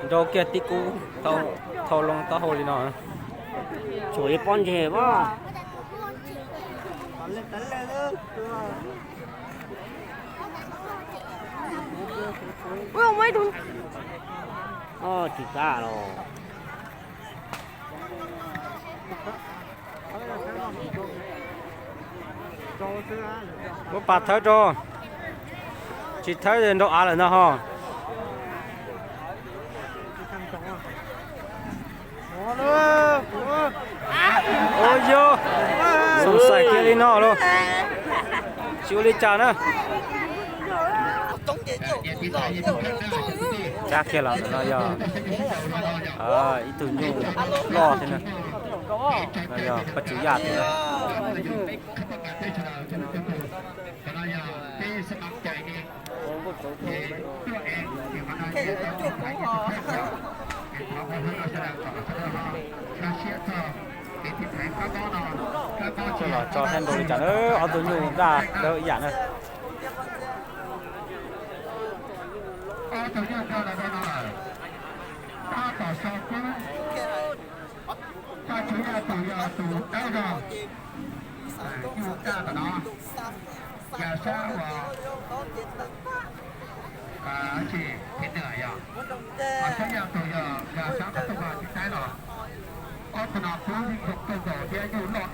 Nrau kiag tib kub thau loo taub hau li no. Tsum ib pob ntseg as. Tsis txaj los. Muab pas thawb rau. Tsis thawb nrau av lawm no ho. Ua yog, xoom xaim kiag li no lauj. Tsis ua li cas na. Tsab kiag los no yog ib tug nyuj loj thiab na. No yog Paj Tswv Yaj thiab na. Coj los tso thiab nrau li cas na, ob tug nyuj daj dawb ib yam na.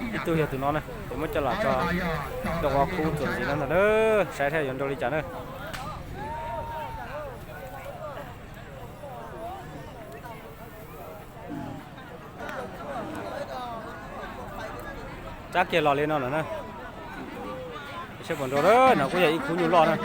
Ib tug yog tus no na, ces muab coj los tso rau qhov kub txuas ntxiv no ntag na, saib thiab yuav nrau li cas na. Tsab kiag los li no lawm na. Saib puas nrau, no kuj yog ib khub nyuj loj na.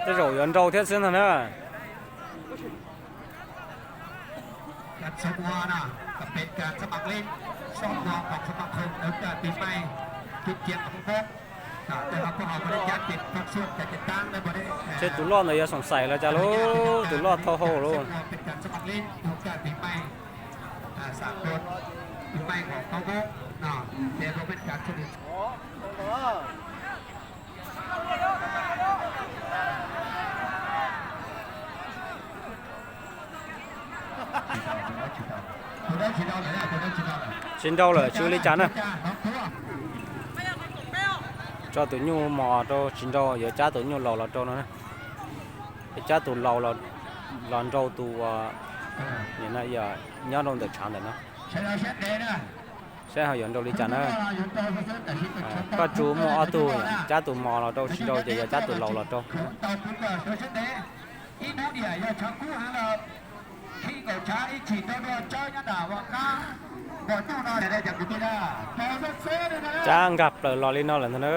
Tej zaum yuav nrau thiab xwb ntag na. Seb tus loj ntawd yuav xoom xaim los cas lauj, tus loj thau hau lauj. Tsis nrau lawm, tsis ua li cas na. Tso tus nyuj mos rau tsis nrau, yuav cab tus nyuj laus los rau no na. Yuav cab tus laus los nrau tus, nyob rau ntawm tshav ntawm no. Saib ho yuav nrau li cas na. Paj Tswv muaj ob tug, cab tus mos los rau tsis nrau ces yuav cab tus laus los rau. Cab nkag plaws los li no lawm ntag na.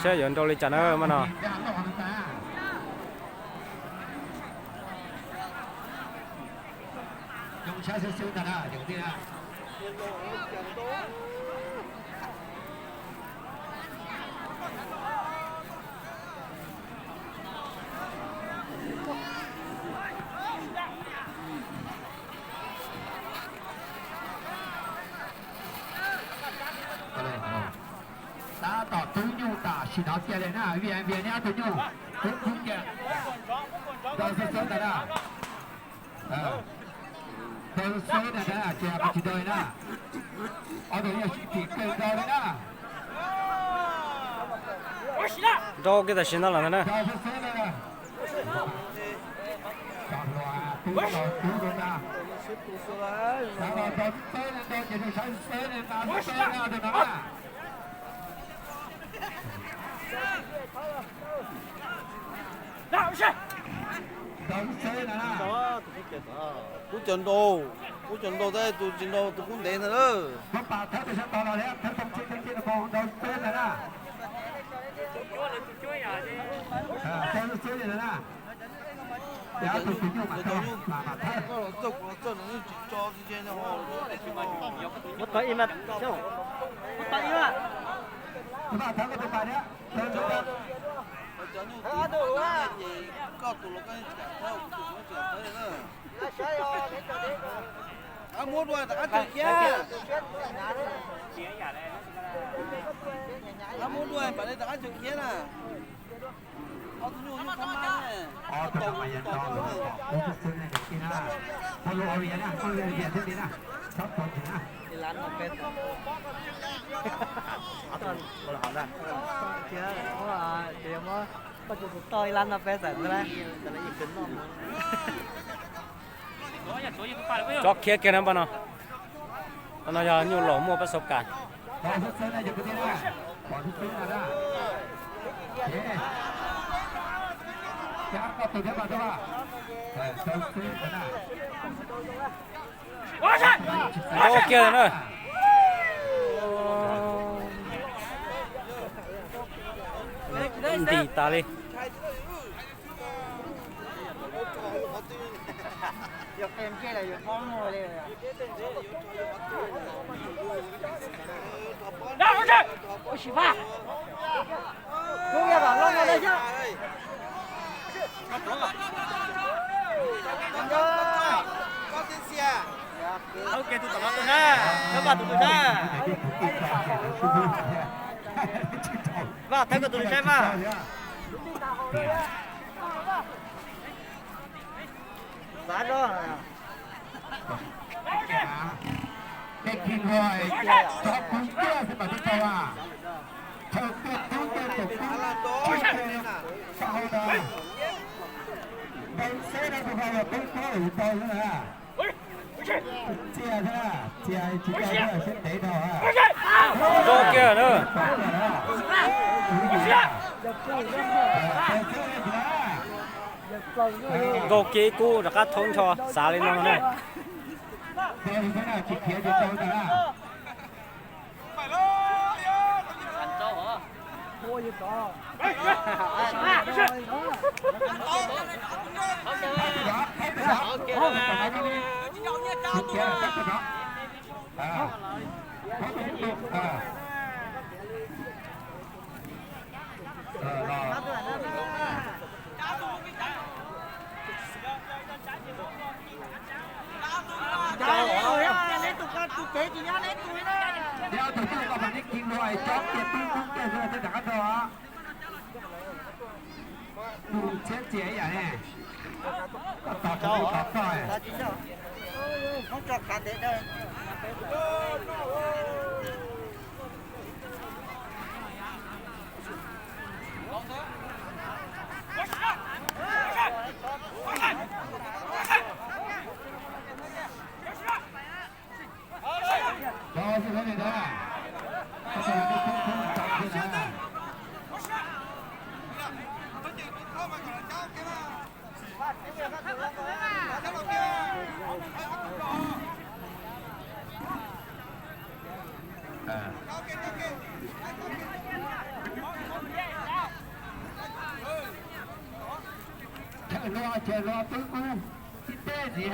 Saib yuav nrau li cas na mas no. Tab tom tub nyuj tam sim no kiag li na, via via neb ob tug nyuj tub tub kiag. Rau xwb xwb ntag na. Rau xwb xwb ntag na, ces tsis rau li na. Ob tug nyuj sib phim kawg nkaus li na. Rau kiag tam sim no lawm ntag na. Rau xwb xwb ntag na. Kub cov nrau, kub cov nrau, tus tsis nrau tus kub ntev ntag lawm. Muab tau ib mas, muab tau ib mas. Cov nyuj twb ces koj tus los koj tsis kam thawb, kuv tus los tsis kam thawb na. Ab, muab dua rov qab tso khiav. Ab, muab dua pam li rov qab tso khiav na. Ob tug nyuj nyuj thab mab. Ob tug no mas yog no, ub xwb xwb na, mus ua li na, koj li thiab li na, txhob tuav ntxiv na. Koj tus tus toj ib lab no peb xav xwb na. Tsob khiab kiag na npaj no. Npaj no yog nyuj laus muaj pab xau kas. Nrau kiag na. Ntim tas li. Thawb kiag tus tom no tus na, thawb pab tus tus na. Vaj, thawb koj tus saib Vaj. Tej kis luag tsob kub tuaj xwb mas twb tau a. Chaw tuaj kub tuaj tus kub tsis tau tau na. Npau xeb no tus no yog peb kub lawm tau xwb na. Txias xwb na, txias tsis tau xwb seb ntev dhau. Nrau kiag na. Nkaug kiag ib kub rov qab thaub nrho xav li no na. Neb tus koj tus kev tsis nyob neb tus na. Neb ob tug tuaj koj mas neb kis luag cob kiag tub kub kiag xwb thiaj rov qab rau. Tus txhiab txias ib yam ne. Koj tos tus tus tos koj. Chaw luag chaw luag twb kub ib teb ntxiv,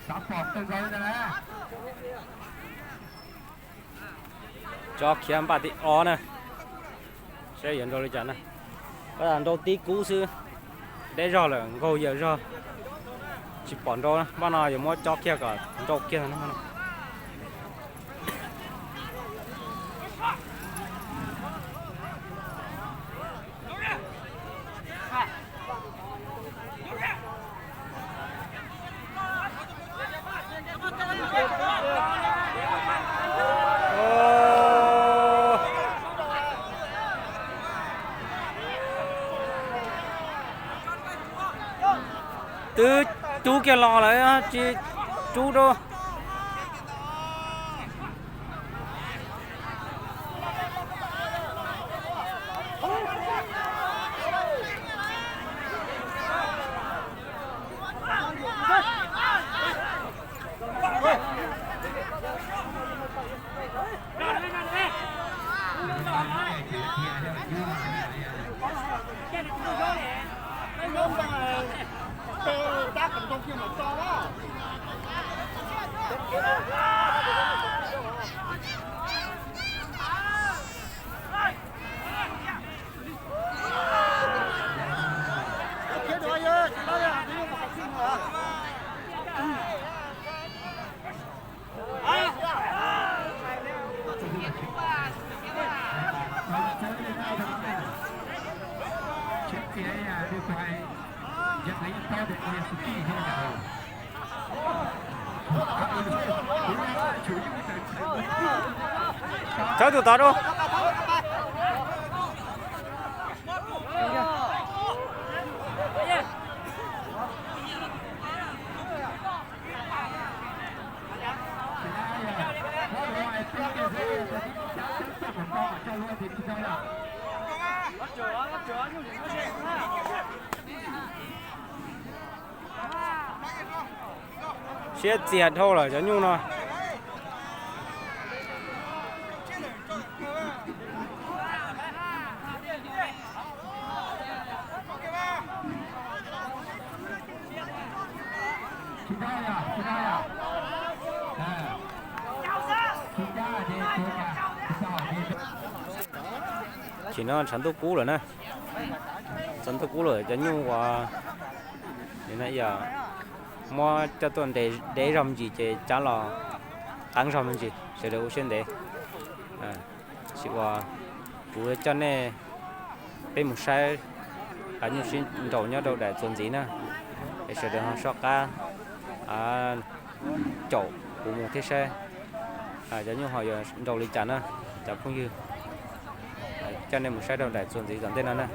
xav pom kawg nkaus li ntawd na. Tsob khiab npaj tib ob na, saib yuav nrau li cas na. Pab nrau tib kub xwb, deb zog lawm, nkaug yawm zog, tsis pom nrau na. Npaj no yuav muab cob kiag kom nrau kiag no. Twb rub kiag los lawm tsis rub rau. Thawb tus tod rau. Siab txias dhau lawm cov nyuj no. Tsim no tshav ntuj kub lawm na. Tshav ntuj kub lawm cov nyuj uas muab coj tuaj ntes dev zog me ntsis ces cab los qeeb zog me ntsis, sawv daws ua siab ntev. Tab sis uas kuv coj nej peb mus saib qab nyuj sib nraus nyob rau daim txuas ntxiv na, es sawv daws ho soj qab caum kuv mus thiab saib cov nyuj ho yuav nraus li cas na, cov phooj ywg. Coj nej mus saib rau daim txuas ntxiv tom ntej no na.